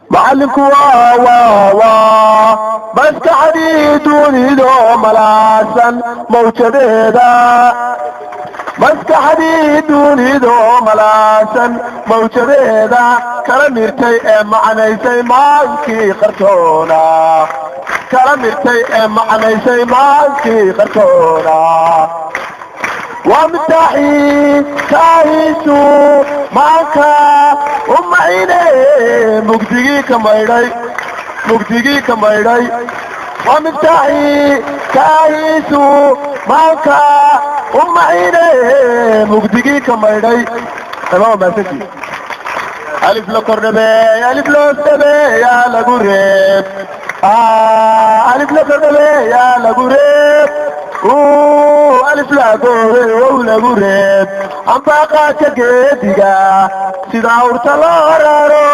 Macallinku waa maskaxdii dunido malaasan mawjadeeda, maskaxdii dunido malaasan mawjadeeda kala mirtay ee macnaysay maankii qarsoona, kala mirtay ee macnaysay maankii qarsoona. Waa miftaaxii kaahiisu maanka u macine, mugdigii ka maydhay, mugdigii ka maydhay. Waa miftaaxii kaahiisu maanka u macine, mugdigii ka maydhay. Waa mahadsantii. Alif la kordhabeey, alif loos dhabeeyaa lagu reeb, alif la kordhabeeyaa lagu reeb, alif laagooday wow lagu reeb. Ambaaqaadka geediga sida awrta loo raro,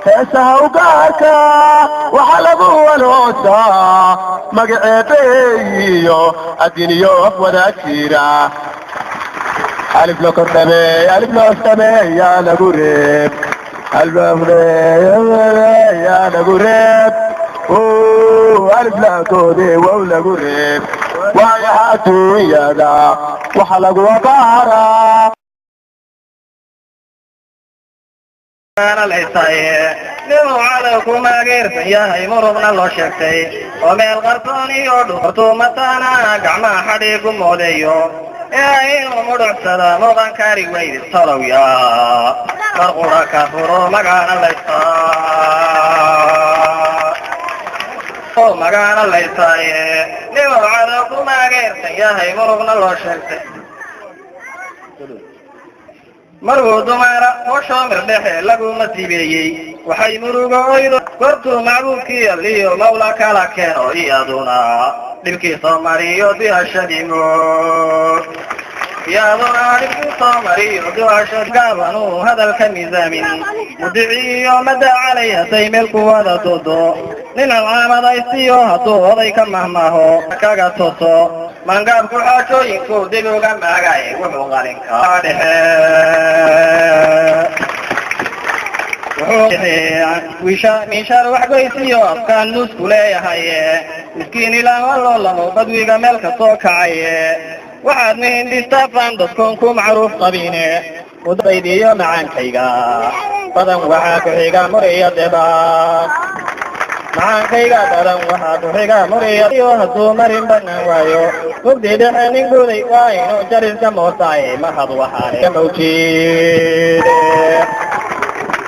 heesaha ugaarka waxaa lagu aloosaa magaceebeeyiyo adiniyo af wadaag jira. Alif la kordhabeey, alif loos dhabeeyaa lagu reeb, alif yaa lagu reeb, alif laagoode wow lagu reeb. Waayaha adduunyada waxa lagu abaaraa. Ninuu cadow ku maageersan yahay murugna loo sheegtay oo meel qarsoon iyo dhuurtuu mataana gacmaha xadhiigu moodeeyo ee inuu mudhucsada muuqan kari weydi tolowya mar qura ka furo magaana laysta, magaana laystaaye. Ninuu cadow ku maageersan yahay murugna loo sheegtay marwuu dumaara hooshoomir dhexe laguma sibeeyey waxay murugo oydo gortuu macbuudkii alliyo mawla kala keeno iyaduna dhibkii soo mariyo dihashadii moog, iyaduna dhibkii soo mariyo duhasha. Gaabanuu hadalka miisaamin mudiciyo madacalay hadday meel ku wada doodo, nin alcaamadaysiyo hadduu oday ka mahmaho kaga toso mangaabku xaajooyinku dib uga maagay wuxuu qalinka dhexe miishaar waxgoysiyo afkaan nuusku leeyahay. Miskiin ilaa loo lamo badwiga meel ka soo kacay waxaad mihindhistaafaan dadkoon ku macruuf qabine mudaydiyo macaankayga badan waxaa ku xiga muriyo deba, macaankayga badan waxaa ku xiga muriyo. Hadduu marin banaan waayo mugdi dhexe nin guday waa inuu jariska moosaaye. Mahad waxaale mawjiide,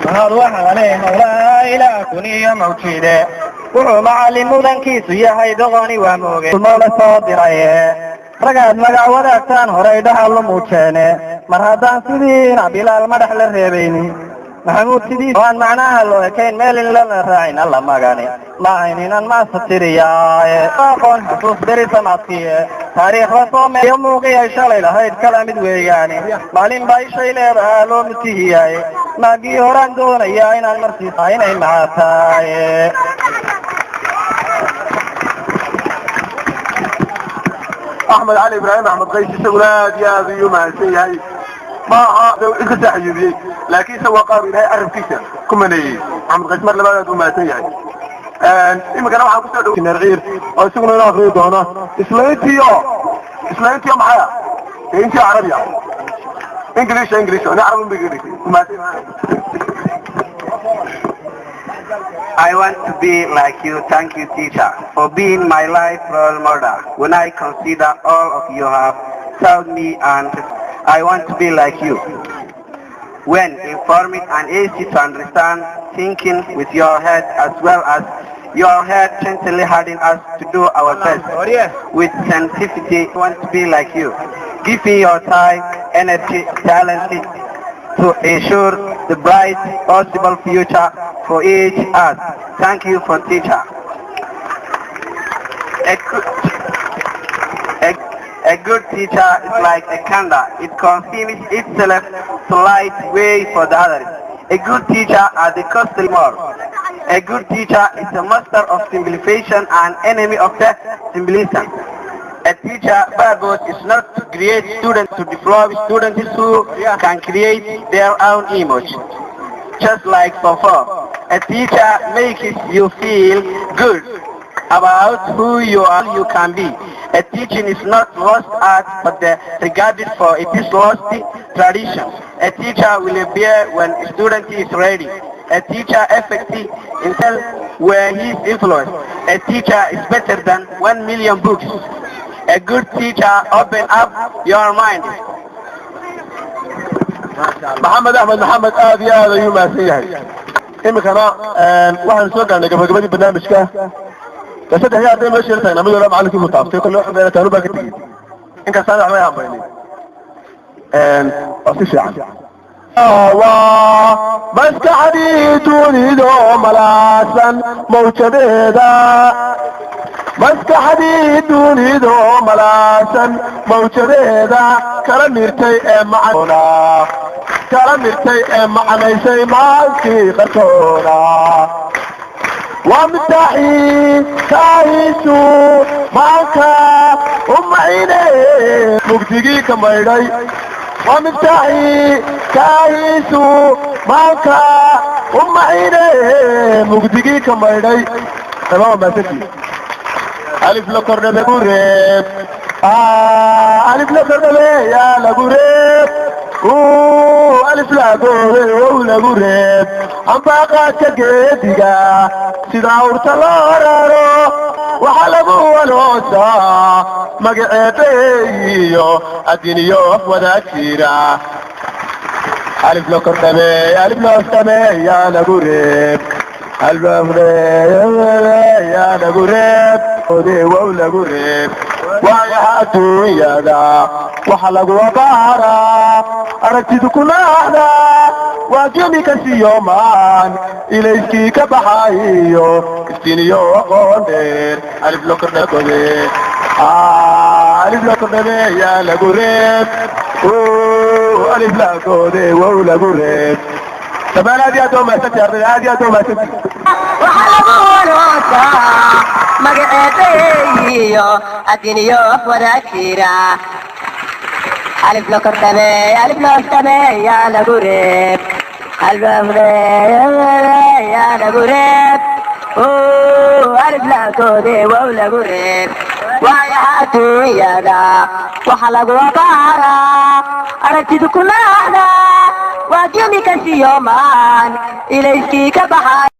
mahad waxaale mawlaa ilaa kun iyo mawjiide. Wuxuu macallin mudankiisu yahay doqoni waa mooge mawla soo diraye ragaad magac wadaagtaan horay dhaxal lu muujeene. Mar haddaan sidiina Bilaal madhax la reebayni Maxamuud sidii aan macnaha loo ekayn meel in lana raacin alla magani ma ahayn inan maasatiriyaaye aqoon xusuus beri samaadkiye taariikhda soomeeyo muuqiyay shalay lahayd kala mid weeyaane. Maalin baa ishay leedahaa loo mutihiyaaye maagii horaan doonayaa inaan marsiisa inay macaataaye. Axmed Cali Ibraahim Axmed Qays isaguna aad iyo aad ayuu mahadsan yahay. Ma aha iska saaxiyuubiyey, laakiin isaga waa qaar Ilahay carabkiisa ku maneeyey. Axmed Qays mar labaad aad u mahadsan yahay. Iminkana waxaan kusoo dhow Ciir oo isaguna inoo akriyi doona islaintiyo, islaintiyo maxaya dee intii Carabi ah, English, English ni Carabi bay mahadsan. I want to be like you. Thank you, teacher, for being my life role model. When I consider all of you have taught me, and I want to be like you. When informed and easy to understand, thinking with your head as well as your head, gently guiding us to do our best. With sensitivity, I want to be like you. Give me your time, energy, talent to ensure the bright possible future for each us. Thank you for teacher. A good teacher is like a candle. It consumes itself to light way for the others. A good teacher at the costly more. A good teacher is a master of simplification and enemy of the simplism. A teacher purpose is not to create students, to develop students who can create their own image. just like before. A teacher makes you feel good about who you are, you can be. A teaching is not lost art, but the regarded for it is lost tradition. A teacher will appear when a student is ready. A teacher effective himself where his influence. A teacher is better than 1 million books. A good teacher open up your mind. Maxamed Axmed Maxamed aad iyo aad ayuu mahadsan yahay. Iminkana waxaanu soo gaarnay gabagabadii barnaamijka. De saddexdii arday meesha yar taagna mid walba macallinkii buu taabtay. Kolle wax beena taanu baa ka tegey, inkastaan waxba hambaynin. Waa si fiican. Waa maskaxdii dunido malaasan mawjadeeda, maskaxdii dunido malaasan mawjadeeda, kala mirtay ee macna kala mirtay ee macnaysay maankii qarsoona. Waa miftaaxii kaahiisu maanka u macine mugdigii ka maydhay. Waa miftaaxii kaahiisu maanka u macine mugdigii ka maydhay. Tamaam maasantii. Alif la kordhabe ku reeb, alif la kordhabe yaa lagu reeb, alif la goobe wow lagu reeb. Ambaaqaadka geediga sida awrta loo raro waxaa lagu waloosaa magaceebe iyo adiniyo af wada jira. Alif la kordhabe, alif la hoosdhabe yaa lagu reeb, alif la yaa lagu reeb, ode wow lagu reeb. Waayaha adduunyada waxa lagu abaaraa aragtidu ku naaxda, waa jemi ka siyomaan ilayskii ka baxayo iftiiniyo aqoon dheer. Alif la kordhagode, alif la kordhabe yaa lagu reeb, alif la gode wow lagu reeb. Dhammaan aad iyo aad waa mahadsantihi ardayda, aad iyo aad waa mahadsantihi. Waxaa lagu waloosaa magaceebeeyo adiniyo af wada jira. Alif la kordhabe, alif la hoosdhabe yaa lagu reeb, alif la yaa lagu reeb, alif la goode wow lagu reeb. Waayaha adduunyada waxa lagu abaaraa aragtidu ku naaxda, waa jemi ka siyomaan ilayskii ka baxay.